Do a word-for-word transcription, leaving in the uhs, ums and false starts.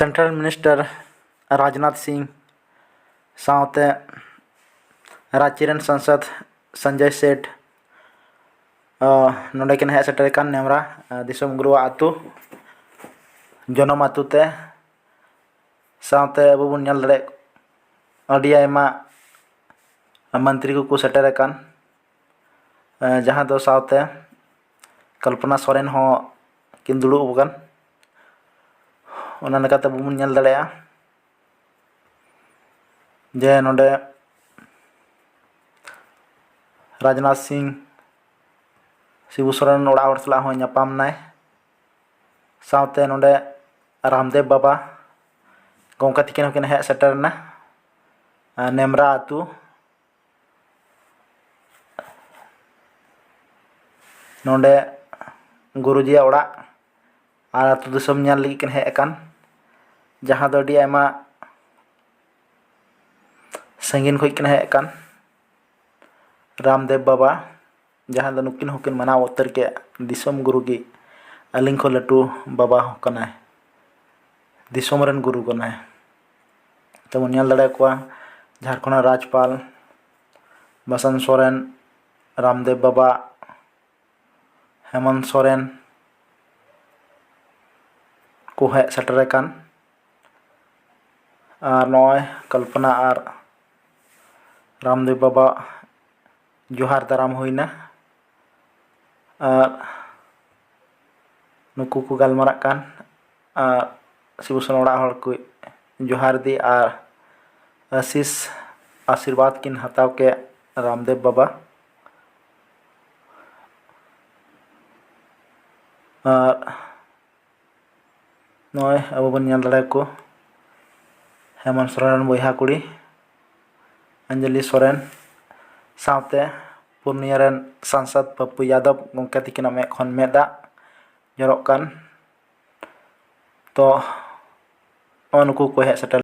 Central minister Rajnath ᱥᱤᱝ ᱥᱟᱶᱛᱮ ᱨᱟᱸᱪᱤ ᱨᱮᱱ ᱥᱟᱝᱥᱚᱫᱽ Sanjay set, ᱚ, ᱱᱚᱰᱮ ᱠᱤᱱ ᱦᱮᱡ ᱥᱮᱴᱮᱨ ᱟᱠᱟᱱ ᱱᱮᱢᱨᱟ, ᱟ, ᱫᱤᱥᱚᱢ ᱜᱩᱨᱩᱣᱟᱜ ᱟᱹᱛᱩ, ᱡᱚᱱᱚᱢ ᱟᱹᱛᱩ ᱛᱮ᱾ ᱥᱟᱶᱛᱮ ᱟᱵᱚ ᱵᱚᱱ ᱧᱮᱞ ᱫᱟᱲᱮᱭᱟᱜ ᱟᱹᱰᱤ ᱟᱭᱢᱟ ᱢᱚᱱᱛᱨᱤ ᱠᱚᱠᱚ ᱥᱮᱴᱮᱨ ᱟᱠᱟᱱ, ᱮ, ᱡᱟᱦᱟᱸ ᱫᱚ ᱥᱟᱶᱛᱮ ᱠᱚᱞᱯᱚᱱᱟ ᱥᱚᱨᱮᱱ ᱦᱚᱸ ᱠᱤᱱ ᱫᱩᱲᱩᱵ ᱟᱠᱟᱱ᱾ ᱚᱱᱟ ᱞᱮᱠᱟᱛᱮ ᱟᱵᱚ ᱵᱚᱱ ᱧᱮᱞ ᱫᱟᱲᱮᱭᱟᱜᱼᱟ ᱡᱮ ᱱᱚᱰᱮ ᱨᱟᱡᱽᱱᱟᱛᱷ ᱥᱤᱝ ᱥᱤᱵᱩ ᱥᱚᱨᱮᱱ ᱚᱲᱟᱜ ᱦᱚᱲ ᱥᱟᱞᱟᱜ ᱦᱚᱸ ᱧᱟᱯᱟᱢ ᱱᱟᱭ᱾ ᱥᱟᱶᱛᱮ ᱱᱚᱰᱮ ᱨᱟᱢᱫᱮᱵ ᱵᱟᱵᱟ ᱜᱚᱢᱠᱮ ᱛᱤᱠᱤᱱ ᱦᱚᱸᱠᱤᱱ ᱦᱮᱡ ᱥᱮᱴᱮᱨ ᱮᱱᱟ, ᱟᱨ ᱱᱮᱢᱨᱟ ᱟᱹᱛᱩ᱾ ᱱᱚᱰᱮ ᱜᱩᱨᱩᱡᱤᱭᱟᱜ ᱚᱲᱟᱜ ᱟᱨ ᱟᱹᱛᱩ ᱫᱤᱥᱚᱢ ᱧᱮᱞ ᱞᱟᱹᱜᱤᱫ ᱠᱤᱱ ᱦᱮᱡ ᱟᱠᱟᱱ, ᱡᱟᱦᱟᱸ ᱫᱚ ᱟᱹᱰᱤ ᱟᱭᱢᱟ ᱥᱟᱺᱜᱤᱧ ᱠᱷᱚᱱ ᱠᱤᱱ ᱦᱮᱡ ᱟᱠᱟᱱ᱾ ᱨᱟᱢᱫᱮᱵ ᱵᱟᱵᱟ, ᱡᱟᱦᱟᱸ ᱫᱚ ᱱᱩᱠᱤᱱ ᱦᱚᱸᱠᱤᱱ ᱢᱟᱱᱟᱣ ᱩᱛᱟᱹᱨ ᱠᱮᱫ, ᱫᱤᱥᱚᱢ ᱜᱩᱨᱩ ᱜᱮ ᱟᱹᱞᱤᱧ ᱠᱷᱚᱱ ᱞᱟᱹᱴᱩ ᱵᱟᱵᱟ ᱦᱚᱸ ᱠᱟᱱᱟᱭ, ᱫᱤᱥᱚᱢ ᱨᱮᱱ ᱜᱩᱨᱩ ᱠᱟᱱᱟᱭ᱾ ᱛᱮᱵᱚᱱ ᱧᱮᱞ ᱫᱟᱲᱮᱭᱟᱠᱚᱣᱟ ᱡᱷᱟᱲᱠᱷᱚᱸᱰ ᱨᱮᱱ ᱨᱟᱡᱽᱯᱟᱞ ᱵᱟᱥᱚᱱᱛ ᱥᱚᱨᱮᱱ, ᱨᱟᱢᱫᱮᱵ ᱵᱟᱵᱟ, ᱦᱮᱢᱚᱱᱛ ᱥᱚᱨᱮᱱ ᱠᱚ ᱦᱮᱡ ᱥᱮᱴᱮᱨ ᱟᱠᱟᱱ᱾ ᱟᱨ ᱱᱚᱜᱼᱚᱭ ᱠᱚᱞᱯᱚᱱᱟ ᱟᱨ ᱨᱟᱢᱫᱮᱵ ᱵᱟᱵᱟ ᱡᱚᱦᱟᱨ ᱫᱟᱨᱟᱢ ᱦᱩᱭᱱᱟ᱾ ᱟᱨ ᱱᱩᱠᱩ ᱠᱚ ᱜᱟᱞᱢᱟᱨᱟᱜ ᱠᱟᱱ, ᱟᱨ ᱥᱤᱵᱩ ᱥᱚᱨᱮᱱ ᱚᱲᱟᱜ ᱦᱚᱲ ᱠᱚ ᱡᱚᱦᱟᱨ ᱤᱫᱤ ᱟᱨ ᱟᱥᱤᱥ, ᱟᱥᱤᱨᱵᱟᱫᱽ ᱠᱤᱱ ᱦᱟᱛᱟᱣ ᱠᱮᱫ ᱨᱟᱢᱫᱮᱵ ᱵᱟᱵᱟ᱾ ᱟᱨ ᱱᱚᱜᱼᱚᱭ ᱟᱵᱚ ᱵᱚᱱ ᱧᱮᱞ ᱫᱟᱲᱮᱭᱟᱠᱚ ᱦᱮᱢᱚᱱᱛ ᱥᱚᱨᱮᱱ ᱨᱮᱱ ᱵᱚᱭᱦᱟ ᱠᱩᱲᱤ ᱚᱧᱡᱚᱞᱤ ᱥᱚᱨᱮᱱ ᱥᱟᱶᱛᱮ ᱯᱩᱨᱱᱤᱭᱟ ᱨᱮᱱ ᱥᱟᱝᱥᱚᱫᱽ ᱯᱟᱯᱯᱩ ᱭᱟᱫᱚᱵ ᱜᱚᱢᱠᱮ ᱛᱤᱠᱤᱱᱟᱜ ᱢᱮᱫ ᱠᱷᱚᱱ ᱢᱮᱫ ᱫᱟᱜ ᱡᱚᱨᱚᱜ ᱠᱟᱱ᱾ ᱛᱚ ᱱᱚᱜᱼᱚ ᱱᱩᱠᱩ ᱠᱚ ᱦᱮᱡ ᱥᱮᱴᱮᱨ